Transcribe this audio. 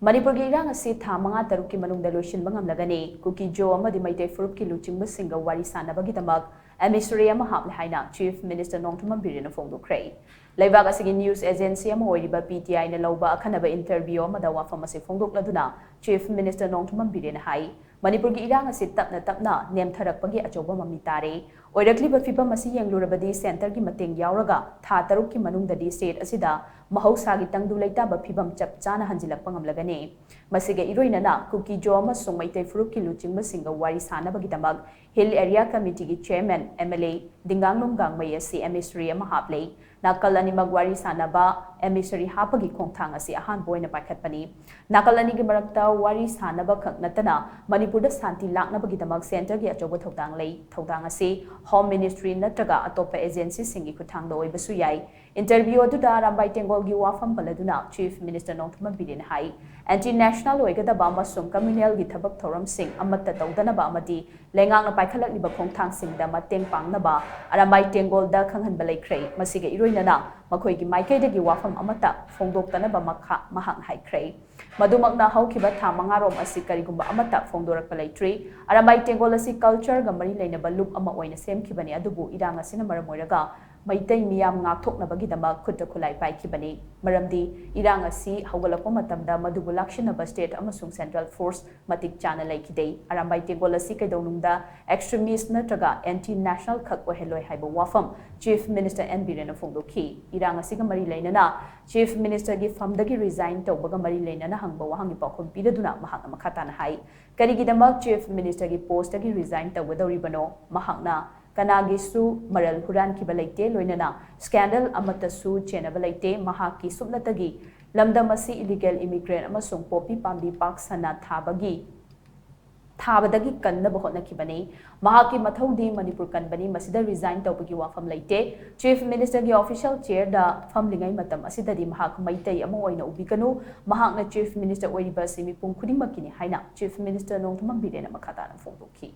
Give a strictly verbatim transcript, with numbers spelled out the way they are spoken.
ꯃꯅꯤꯄꯨꯔꯒꯤ ꯏꯔꯥꯡ ꯑꯁꯤ ꯊꯥ ꯃꯉꯥ ꯇꯔꯨꯛꯀꯤ ꯃꯅꯨꯡꯗ ꯂꯣꯏꯁꯤꯟꯕ ꯉꯝꯂꯒꯅꯤ꯫ ꯀꯨꯀꯤ ꯖꯣ ꯑꯃꯗꯤ ꯃꯩꯇꯩ ꯐꯨꯔꯨꯞꯀꯤ ꯂꯨꯆꯤꯡꯕꯁꯤꯡꯒ ꯋꯥꯔꯤ ꯁꯥꯟꯅꯕꯒꯤꯗꯃꯛ emissary ꯑꯃ ꯍꯥꯞꯂꯦ ꯍꯥꯏꯅ Chief Minister ꯅꯣꯡꯊꯣꯝꯕꯝ ꯕꯤꯔꯦꯟꯅ ꯐꯣꯡꯗꯣꯛꯈ꯭ꯔꯦ꯫ ꯂꯩꯕꯥꯛ ꯑꯁꯤꯒꯤ news agency ꯑꯃ ꯑꯣꯏꯔꯤꯕ P T I ꯅ ꯂꯧꯕ ꯑꯈꯟꯅꯕ interview ꯑꯃꯗ ꯋꯥꯐꯝ ꯑꯁꯤ ꯐꯣꯡꯗꯣꯛꯂꯗꯨꯅ Chief Minister ꯅꯣꯡꯊꯣꯝꯕꯝ ꯕꯤꯔꯦꯟꯅ ꯍꯥꯏ, ꯃꯅꯤꯄꯨꯔꯒꯤ ꯏꯔꯥꯡ ꯑꯁꯤ ꯇꯞꯅ ꯇꯞꯅ ꯅꯦꯝꯊꯔꯛꯄꯒꯤ ꯑꯆꯧꯕ ꯃꯃꯤ ꯇꯥꯔꯦ꯫ ꯑꯣꯏꯔꯛꯂꯤꯕ ꯐꯤꯚꯝ ꯑꯁꯤ ꯌꯦꯡꯂꯨꯔꯕꯗꯤ centre ꯒꯤ ꯃꯇꯦꯡ ꯌꯥꯎꯔꯒ ꯊꯥ ꯇꯔꯨꯛꯀꯤ ꯃꯅꯨꯡꯗꯗꯤ state ꯑꯁꯤꯗ ꯃꯍꯧꯁꯥꯒꯤ ꯇꯪꯗꯨ ꯂꯩꯇꯥꯕ ꯐꯤꯚꯝ ꯆꯞ ꯆꯥꯅ ꯍꯟꯖꯤꯜꯂꯛꯄ ꯉꯝꯂꯒꯅꯤ꯫ ꯃꯁꯤꯒ ꯏꯔꯣꯏꯅꯅ ꯀꯨꯀꯤ ꯖꯣ ꯑꯃꯁꯨꯡ ꯃꯩꯇꯩ ꯐꯨꯔꯨꯞꯀꯤ ꯂꯨꯆꯤꯡꯕꯁꯤꯡꯒ ꯋꯥꯔꯤ ꯁꯥꯅꯕꯒꯤꯗꯃꯛ Hill Area Committee ꯒꯤ chairman, M L A ꯗꯤꯡꯒꯥꯡꯂꯨꯝ ꯒꯥꯡꯃꯩ ꯑꯁꯤ emissary ꯑꯃ ꯍꯥꯞꯂꯦ꯫ ꯅꯥꯀꯜ ꯑꯅꯤꯃꯛ ꯋꯥꯔꯤ ꯁꯥꯅꯕ emissary ꯍꯥꯞꯄꯒꯤ ꯈꯣꯡꯊꯥꯡ ꯑꯁꯤ ꯑꯍꯥꯟꯕ ꯑꯣꯏꯅ ꯄꯥꯏꯈꯠꯄꯅꯤ꯫ ꯅꯥꯀꯜ ꯑꯅꯤꯒꯤ ꯃꯔꯛꯇ ꯋꯥꯔꯤ ꯁꯥꯅꯕ ꯈꯛ ꯅꯠꯇꯅ ꯃꯅꯤꯄꯨꯔꯗ ꯁꯥꯟꯇꯤ ꯂꯥꯛꯅꯕꯒꯤꯗꯃꯛ centre ꯒꯤ ꯑꯆꯧꯕ ꯊꯧꯗꯥꯡ ꯂꯩ꯫ ꯊꯧꯗꯥꯡ ꯑꯁꯤ Home Ministry ꯅꯠꯇ꯭ꯔꯒ ꯑꯇꯣꯞꯄ agency ꯁꯤꯡꯒꯤ ꯈꯨꯠꯊꯥꯡꯗ ꯑꯣꯏꯕꯁꯨ ꯌꯥꯏ꯫ Interview ꯑꯗꯨꯗ ꯑꯔꯥꯝꯕꯥꯏ ꯇꯦꯡꯒꯣꯜꯒꯤ ꯋꯥꯐꯝ ꯄꯜꯂꯗꯨꯅ Chief Minister ꯅꯣꯡꯊꯣꯝꯕꯝ ꯕꯤꯔꯦꯟꯅ ꯍꯥꯏ, anti national ꯑꯣꯏꯒꯗꯕ ꯑꯃꯁꯨꯡ communal ꯒꯤ ꯊꯕꯛ ꯊꯧꯔꯝꯁꯤꯡ ꯑꯃꯠꯇ ꯇꯧꯗꯅꯕ ꯑꯃꯗꯤ ꯂꯩꯉꯥꯛꯅ ꯄꯥꯏꯈꯠꯂꯛꯂꯤꯕ ꯈꯣꯡꯊꯥꯡꯁꯤꯡꯗ ꯃꯇꯦꯡ ꯄꯥꯡꯅꯕ ꯑꯔꯥꯝꯕꯥꯏ ꯇꯦꯡꯒꯣꯜꯗ ꯈꯪꯍꯟꯕ ꯂꯩꯈ꯭ꯔꯦ꯫ ꯃꯁꯤꯒ ꯏꯔꯣꯏꯅꯅ ꯃꯈꯣꯏꯒꯤ ꯃꯥꯏꯀꯩꯗꯒꯤ ꯋꯥꯐꯝ ꯑꯃꯠꯇ ꯐꯣꯡꯗꯣꯛꯇꯅꯕ ꯃꯈꯥ ꯃꯍꯥꯛꯅ ꯍꯥꯏꯈ꯭ꯔꯦ꯫ ꯃꯗꯨꯃꯛꯅ ꯍꯧꯈꯤꯕ ꯊꯥ ꯃꯉꯥꯔꯣꯝ ꯑꯁꯤ ꯀꯔꯤꯒꯨꯝꯕ ꯑꯃꯠꯇ ꯐꯣꯡꯗꯣꯔꯛꯄ ꯂꯩꯇ꯭ꯔꯤ꯫ ꯑꯔꯥꯝꯕꯥꯏ ꯇꯦꯡꯒꯣꯜ ꯑꯁꯤ culture ꯒ ꯃꯔꯤ ꯂꯩꯅꯕ ꯂꯨꯞ ꯑꯃ ꯑꯣꯏꯅ ꯁꯦꯝꯈꯤꯕꯅꯤ, ꯑꯗꯨꯕꯨ ꯏꯔꯥꯡ ꯑꯁꯤꯅ ꯃꯔꯝ ꯑꯣꯏꯔꯒ ꯃꯩꯇꯩ ꯃꯤꯌꯥꯝ ꯉꯥꯛꯊꯣꯛꯅꯕꯒꯤꯗꯃꯛ ꯈꯨꯠꯇ ꯈꯨꯠꯂꯥꯏ ꯄꯥꯏꯈꯤꯕꯅꯤ꯫ ꯃꯔꯝꯗꯤ ꯏꯔꯥꯡ ꯑꯁꯤ ꯍꯧꯒꯠꯂꯛꯄ ꯃꯇꯝꯗ ꯃꯗꯨꯕꯨ ꯂꯥꯛꯁꯤꯟꯅꯕ state ꯑꯃꯁꯨꯡ central force ꯃꯇꯤꯛ ꯆꯥꯅ ꯂꯩꯈꯤꯗꯦ꯫ ꯑꯔꯥꯝꯕꯥꯏ ꯇꯦꯡꯒꯣꯜ ꯑꯁꯤ ꯀꯩꯗꯧꯅꯨꯡꯗ extremist ꯅꯠꯇ꯭ꯔꯒ anti national ꯈꯛ ꯑꯣꯏꯍꯜꯂꯣꯏ ꯍꯥꯏꯕ ꯋꯥꯐꯝ Chief Minister N ꯕꯤꯔꯦꯟꯅ ꯐꯣꯡꯗꯣꯛꯈꯤ꯫ ꯏꯔꯥꯡ ꯑꯁꯤꯒ ꯃꯔꯤ ꯂꯩꯅꯅ Chief Minister ꯒꯤ ꯐꯝꯗꯒꯤ resign ꯇꯧꯕꯒ ꯃꯔꯤ ꯂꯩꯅꯅ ꯍꯪꯕ ꯋꯥꯍꯪꯒꯤ ꯄꯥꯎꯈꯨꯝ ꯄꯤꯔꯗꯨꯅ ꯃꯍꯥꯛꯅ ꯃꯈꯥ ꯇꯥꯅ ꯍꯥꯏ, ꯀꯔꯤꯒꯤꯗꯃꯛ Chief Minister ꯒꯤ post ꯇꯒꯤ resign ꯇꯧꯒꯗꯧꯔꯤꯕꯅꯣ? ꯃꯍꯥꯛꯅ ꯀꯅꯥꯒꯤꯁꯨ ꯃꯔꯜ ꯍꯨꯔꯥꯟꯈꯤꯕ ꯂꯩꯇꯦ, ꯂꯣꯏꯅꯅ scandal ꯑꯃꯠꯇꯁꯨ ꯆꯦꯟꯅꯕ ꯂꯩꯇꯦ꯫ ꯃꯍꯥꯛꯀꯤ ꯁꯨꯞꯅꯇꯒꯤ ꯂꯝꯗꯝ ꯑꯁꯤ illegal immigrant ꯑꯃꯁꯨꯡ poppy ꯄꯥꯝꯕꯤ ꯄꯥꯛ ꯁꯟꯅ ꯊꯥꯕꯒꯤ, ꯊꯥꯕꯗꯒꯤ ꯀꯟꯅꯕ ꯍꯣꯠꯅꯈꯤꯕꯅꯤ꯫ ꯃꯍꯥꯛꯀꯤ ꯃꯊꯧꯗꯤ ꯃꯅꯤꯄꯨꯔ ꯀꯟꯕꯅꯤ, ꯃꯁꯤꯗ resign ꯇꯧꯕꯒꯤ ꯋꯥꯐꯝ ꯂꯩꯇꯦ꯫ Chief Minister ꯒꯤ official chair ꯗ ꯐꯝꯂꯤꯉꯩ ꯃꯇꯝ ꯑꯁꯤꯗꯗꯤ ꯃꯍꯥꯛ ꯃꯩꯇꯩ ꯑꯃ ꯑꯣꯏꯅ ꯎꯕꯤꯒꯅꯨ꯫ ꯃꯍꯥꯛꯅ Chief Minister ꯑꯣꯏꯔꯤꯕ ꯑꯁꯤ ꯃꯤꯄꯨꯝ ꯈꯨꯗꯤꯡꯃꯛꯀꯤꯅꯤ ꯍꯥꯏꯅ Chief Minister ꯅꯣꯡꯊꯣꯝꯕꯝ ꯕꯤꯔꯦꯟꯅ ꯃꯈꯥ ꯇꯥꯅ ꯐꯣꯡꯗꯣꯛꯈꯤ꯫